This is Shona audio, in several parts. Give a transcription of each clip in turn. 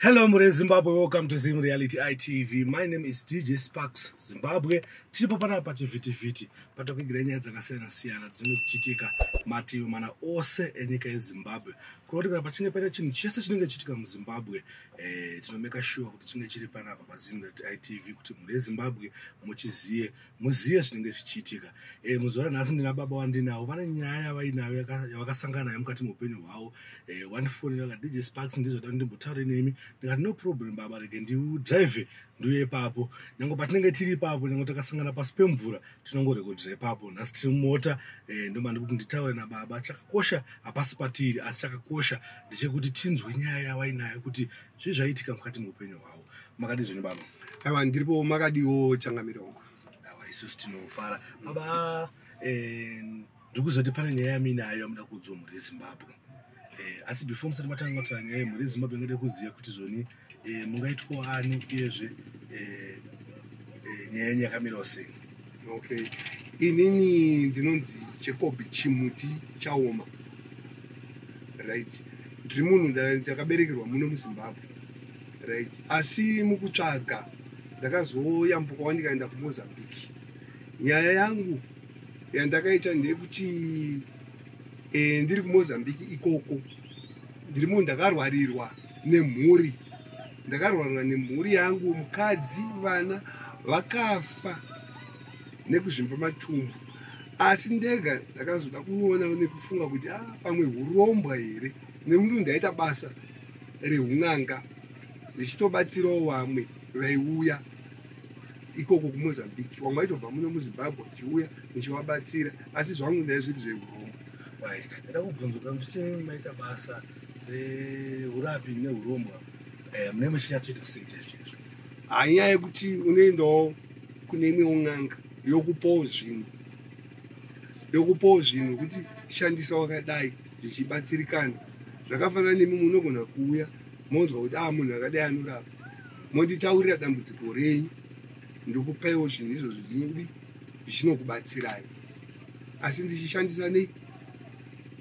Hello, Mure Zimbabwe. Welcome to Zim Reality ITV. My name is DJ Sparks Zimbabwe. Tiripo panapa pachivhitivhiti patakuigira nyaya dzakasiyana siyana dzinenge dzichiitika mativi mana ose enyika yeZimbabwe. Kureva kuti kana pachinge paita chinhu chese chinenge chichiitika muZimbabwe, tinomeka sure kuti chinge chiri panapa paZim Reality ITV kuti mhuri yeZimbabwe muchiziye, muziye zvinenge zvichiitika. Muzuva ranhasi ndina baba wandinawo, vane nyaya yavainayo yavakasangana nayo mukati meupenyu hwavo. Wandifonera vakati, "DJ Sparks, ndizvoda ndimbotaure nemi." Ndikati, "No problem baba, rege ndidrive ndiuye ipapo." Nyange patinenge tiri ipapo, nyange takasangana pasi pemvura, tinongorekodhera ipapo. Nhasi tiri mumota, ndomandi kuti nditaure nababa. Chakakosha hapasi patiri, asi chakakosha ndechekuti tinzwe nyaya yavainayo kuti zvii zvaitika mukati meupenyu hwavo. Makadi zvenyu baba? Aiwa, ndiripo. Makadiwo, changamire wangu? Aiwa, isusu tinofara baba. Ndiri kuzoti pane nyaya yaminayo yamuda kuudzwa mhuri yeZimbabwe. Asi before musati matanga kutaura nyaya yemhuri yeZimbabwe, ingade kuziva kuti zvoni mungaitwa ani, uyezve nyaya yenyu yakamirawo sei? Okay, inini ndinonzi Jacob Chimuti Chaoma, right? Ndiri munhu ndakaberekerwa muno muZimbabwe, right? Asi mukutsvaga ndakazoyambukawo ndikaenda kuMozambique. Nyaya yangu yandakaita ndeyekuti ndiri kuMozambique ikoko, ndiri munhu ndakarwarirwa nemhuri. Ndakarwarirwa nemhuri yangu, mukadzi, vana vakafa nekuzvimba matumbu. Asi ndega ndakazoda kuona nekufunga kuti ah, pamwe urombwa here, nekuti ndaita basa reun'anga ndichitobatsirawo vamwe vaiuya ikoko kuMozambique. Vamwe vaitobva muno muZimbabwe vachiuya ndichivabatsira, asi zvangu ndai zviri zveurombo. Right, ndada kubvunza, kana muchiti maita basa reurapi neurombwa, munenge muchinyatsoita sei chaizvo chaizvo? Hanyaya yekuti unoendawo kune imwewo n'anga yokupawo zvinhu, kuti shandisa wakadai zvichibatsirikana. Zvakafanana nemi, munogona kuuya monzwa kuti a munhu akadai anorapa, monditaurira dambudziko renyu, ndikupaiwo zvinhu izvozvo zvinodi zvichinokubatsirai, asi ndichishandisa nei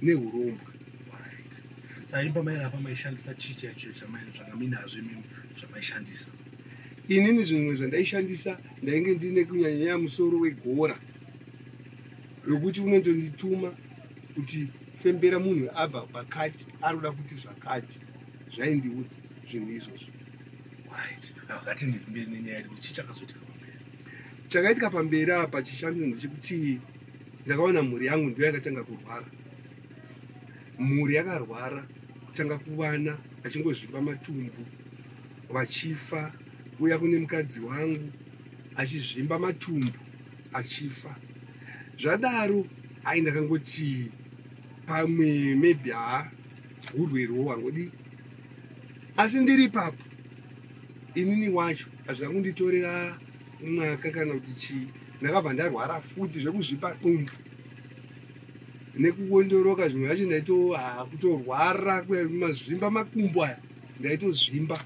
neurombwa. Right, saka imba mairapa maishandisa chii chaicho zvanga muinazvo imimi zvamaishandisa? Inini zvimwe zvandaishandisa, ndainge ndine kunyanyanya musoro wegora wekuti unotondituma kuti fembera munhu abva pakati ari kuda kuti zvakati, zvaindiudza zvinhu izvozvo. Right, akatende mberi nenyaya yedu, kuti chii chakazoitika pamberi? Chakaitika pamberi apa, chishamiso ndechekuti ndakaona mhuri yangu ndo yakatanga kurwara. Mhuri yakarwara kutanga kuvana vachingozvimba matumbu vachifa, uya kune mukadzi wangu achizvimba matumbu achifa. Zvadaro, hai, ndakangoti pamwe maybe haa, urwerewo hwangodi. Asi ndiri ipapo, inini wacho hazvina kunditorera mwaka kana kuti chii, ndakabva ndarwara futi zvekuzvipa dumbu nekuondoroka. Zvimwe zvacho ndaito kutorwara mazvimba makumbo aya, ndaitozvimba.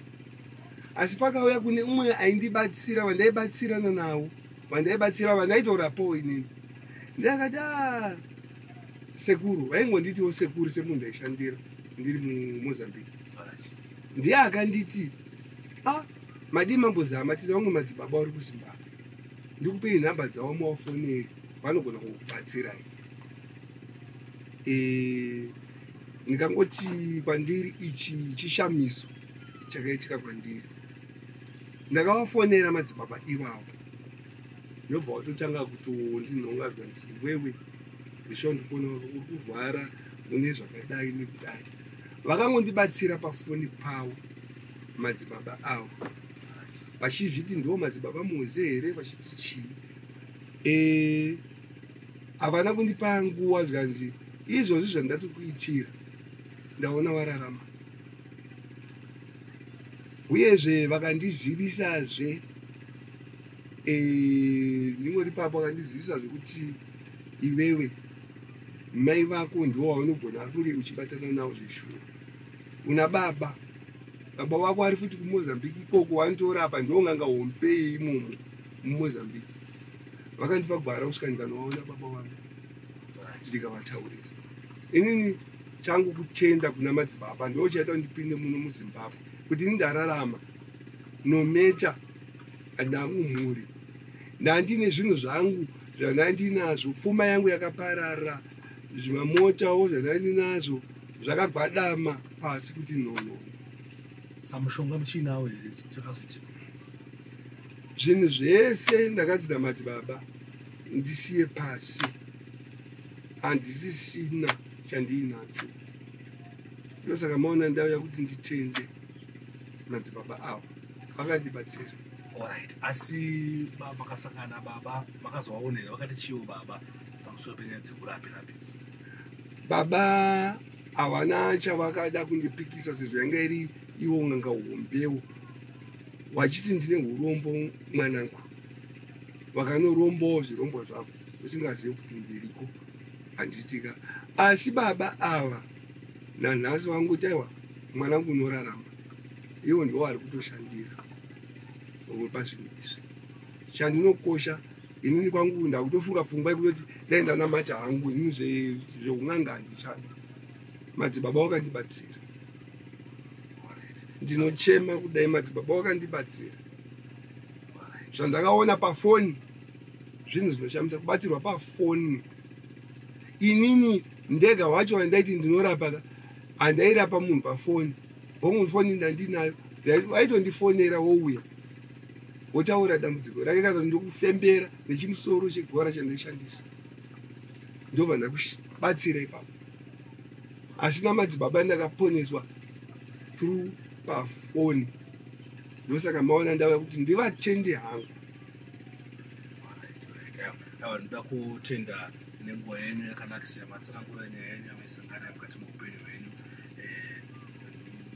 Asi pakauya kune umwe aindibatsira, vandaibatsirana navo, vandaibatsira, vandaitorapawo inini, ndakati a sekuru, vaingonditiwo sekuru semunhu ndaishandira ndiri muMozambique. Ndiye akanditi, "A, madii mambozama, tine vamwe madzibaba vari kuZimbabwe, ndikupei nhamba dzavo muvafoneri, vanogona kukubatsirai." Ndikangoti kwandiri ichi chishamiso chakaitika kwandiri. Ndakavafonera madzibaba ivavo, ndobva watotanga kutondinhonga, zvikanzi, "Wewe ndisho ndikuona uri kurwara, une zvakadai nekudai." Vakangondibatsira pafoni pavo madzibaba avo, vachizviti ndo madzibaba Moze here, vachiti chii. Havana kundipa nguva, zvikanzi, "Izvozvi zvandati kuitira, ndaona wararama." Uyezve vakandizivisazve, ndingori papo, vakandizivisa zvekuti iwewe mai vako ndiwo waunogona kunge uchibatana navo zveshuwa. Una baba, baba vako ari futi kuMozambique ikoko, wanotorapa, ndo nganga hombei imomo muMozambique. Vakandipa gwara kusvika ndikanovaona baba vangu, ndikavataurira inini. Changu kutenda kuna madzibaba ndo chaita kuti ndipinde muno muZimbabwe, kuti ini ndararama no matter handangu mhuri, ndandine zvinhu zvangu zvandandinazvo, pfuma yangu yakaparara, zvimamotawo zvandandinazvo zvakagwadama pasi kuti nono. Samushonga muchiinawo here? Chakazoitika? Zvinhu zvese ndakanzi namadzibaba ndisiye pasi, handisisina chandiinacho. Ndosaka maona ndauya kuti nditende madzibaba avo vakandibatsira. Alright, asi makasangana baba, makazovaonera, vakati chiwo baba pamusoro penyaya dzekurapi rapi? Baba havana chavakada kundipikisa, sezvo yanga iri iwo n'anga hombewo, wachiti ndine urombo mwanangu, wakanorombawo zvirombo zvako usingazivi kuti ndiriko, handitika. Asi baba ava nanhasi vanguti, "Aiwa mwanangu, unorarama." Ivo ndiwo vari kutoshandira pazvinhu izvi. Chandinokosha inini kwangu, ndakutofunga pfungwa yekutoti dai ndanamata hangu ini, zveun'anga handichada. Madzibaba wakandibatsira, ndinochema kudai, madzibaba wakandibatsira. Zvandakaona pafoni zvinhu zvinoshamisa, kubatsirwa pafoni. Inini ndega wacho wandaiti ndinorapa ka, handairapa munhu pafoni. Hongu, foni ndandinayo, waitondifonera, wouya wotaura dambudziko rake, kana ndokufembera nechimusoro chegora chandaishandisa, ndobva ndakubatsira ipapo. Asi namadzibaba ndakaponeswa through pafoni. Ndosaka maona ndauya kuti ndivatende hangu. Aiwa, ndoda kutenda nenguva yenyu yakanakisa yamatsanangura nyaya yenyu yamaisangana mukati meupenyu hwenyu.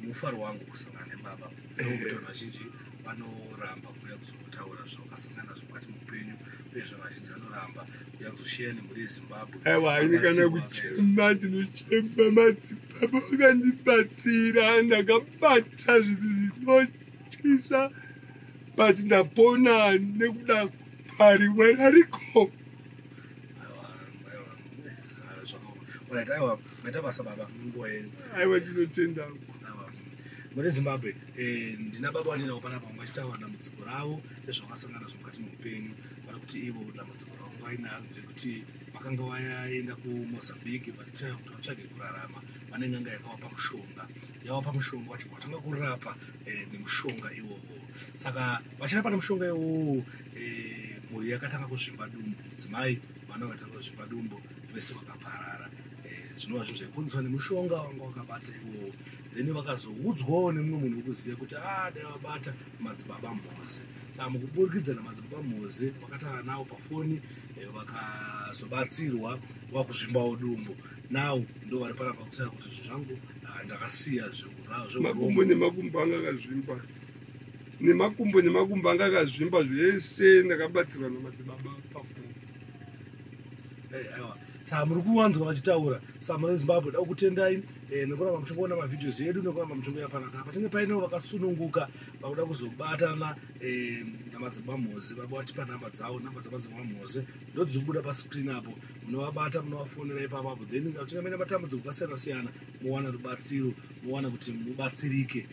Mufaro wangu kusangana nebaba, nekuti vanhu vazhinji vanoramba kuuya kuzotaura zvavakasangana nazvo mukati meupenyu, uyezve vanhu vazhinji vanoramba kuuya kuzosheya nemhuri yeZimbabwe. Aiwa, ini kana kuchema ndinochema, madzibaba vakandibatsira. Ndakabata zvinhu zvinotyisa, but ndapona nekuda Mwari. Mwari ariko. Alright, aiwa, maita basa baba nenguva yenyu. Aiwa, ndinotenda. Mune Zimbabwe, ndina baba vandinawo panapa, vanga vachitaura dambudziko ravo nezvavakasangana nazvo mukati meupenyu. Vari kuti ivo dambudziko ravanga vainaro ndekuti vakanga vaenda kuMozambique vachiitira kuti vatsvage kurarama. Vane n'anga yakavapa mushonga, yavapa mushonga, vachibva vatanga kurapa nemushonga iwowo. Saka vachirapa nemushonga iwowo, mhuri yakatanga kuzvimba dumbu, mudzimai, vana vakatanga kuzvimba dumbu, vese vakaparara, zvinova zvinhu zvaikonzerwa nemushonga wanga wakabata iwowo. Then vakazoudzwawo nemumwe munhu wekuziva kuti a dai vabata madzibaba Mhoze. Saka mukuburikidza namadzibaba Mhoze, vakataura navo pafoni, vakazobatsirwa vakuzvimbawo dumbu. Now ndo vari panapa kusaya kuti zvinhu zvangu, ah, ndakasiya Makumbo nemakumbo anga akazvimba, nemakumbo nemakumbo anga akazvimba zvese, ndakabatsirwa namadzibaba pafoni. Aiwa, saka muri kuwanzwa vachitaura. Saka mune Zimbabwe, da kutendai nekuramba muchingoona mavideos edu, nekuramba muchingouya pana. Kana pachinge painewo vakasununguka vakuda kuzobatana namadzibaba Mhoze, baba vatipa namba dzavo. Namba dzamadzibaba Mhoze ndo dziri kubuda pascreen apo. Munovabata, munovafonera ipapo apo. Then kana muchinge maine matambudziko akasiyana siyana, mowana rubatsiro, mowana kuti mubatsirike.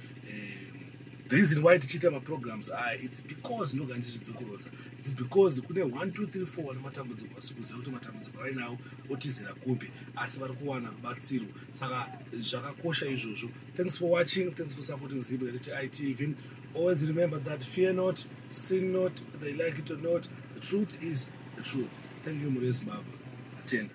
The reason why tichiita maprograms aya, it's because ndoga ndichidzokorodza, it's because kune 1 2 3 4 vane matambudziko, asi kuziva kuti matambudziko avainawo otizira kupi, asi vari kuwana rubatsiro. Saka zvakakosha izvozvo. Thanks for watching, thanks for supporting Zim Reality ITV. Always remember that fear not, sin not, whether you like it or not, the truth is the truth. Thank you, mhuri yeZimbabwe, atenda.